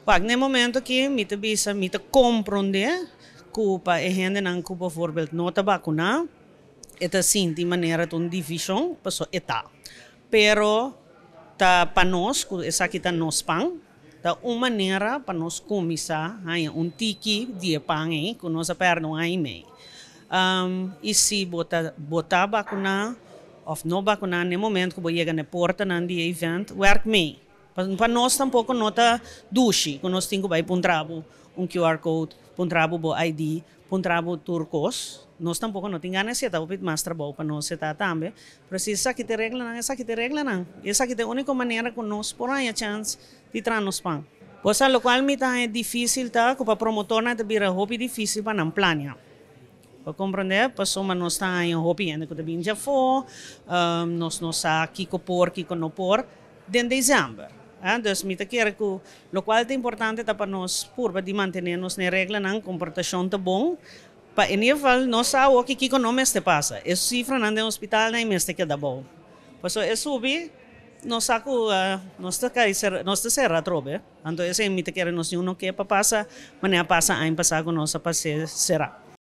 Pa na momento ku mi ta bisa, mi ta komprondé ku pa e hendenan ku bijvoorbeeld no ta vakuná, e ta sinti manera un divishon, paso e ta. Pero ta pa nos, ku esaki ta nos pan, ta un manera pa nos kuminsá haña un tiki di e pan ei, ku nos a pèrdè un aña i mei. I si bo ta bo ta vakuná òf no vakuná, na momento ku bo yega na portanan di event, werk mee. Pa nos tampoko no ta dushi, ku nos tin ku bai puntra bo un QR code, puntra bo bo ID, puntra bo tur kos. Nos tampoko no tin gana esei, ta hopi mas trabou pa nos e ta tambe. Pero si esaki ta e reglanan, esaki ta e reglanan. Esaki ta e úniko manera ku nos por haña chèns di traha nos pan. Cosa lokual mi ta haña difísil ta ku pa promotornan ta bira hopi difísil pa nan plania. Bo komprondé? Pasobra nos ta haña hopi hende ku ta bin djafó, nos no sa kiko por, kiko no por den desèmber. Dus mi ta kere ku lokual ta importante ta pa nos purba di mantené nos na e reglanan, komportashon ta bon, pa en ieder geval nos sa awor ki kiko no mester pasa. E sifranan den hospitalnan e mester keda abou. Pasobra e subi, nos sa ku nos ta kai nos ta sera atrobe. Anto esei mi ta kere nos niun no ke pa pasa manera a pasa aña pasá ku nos a pas'é será.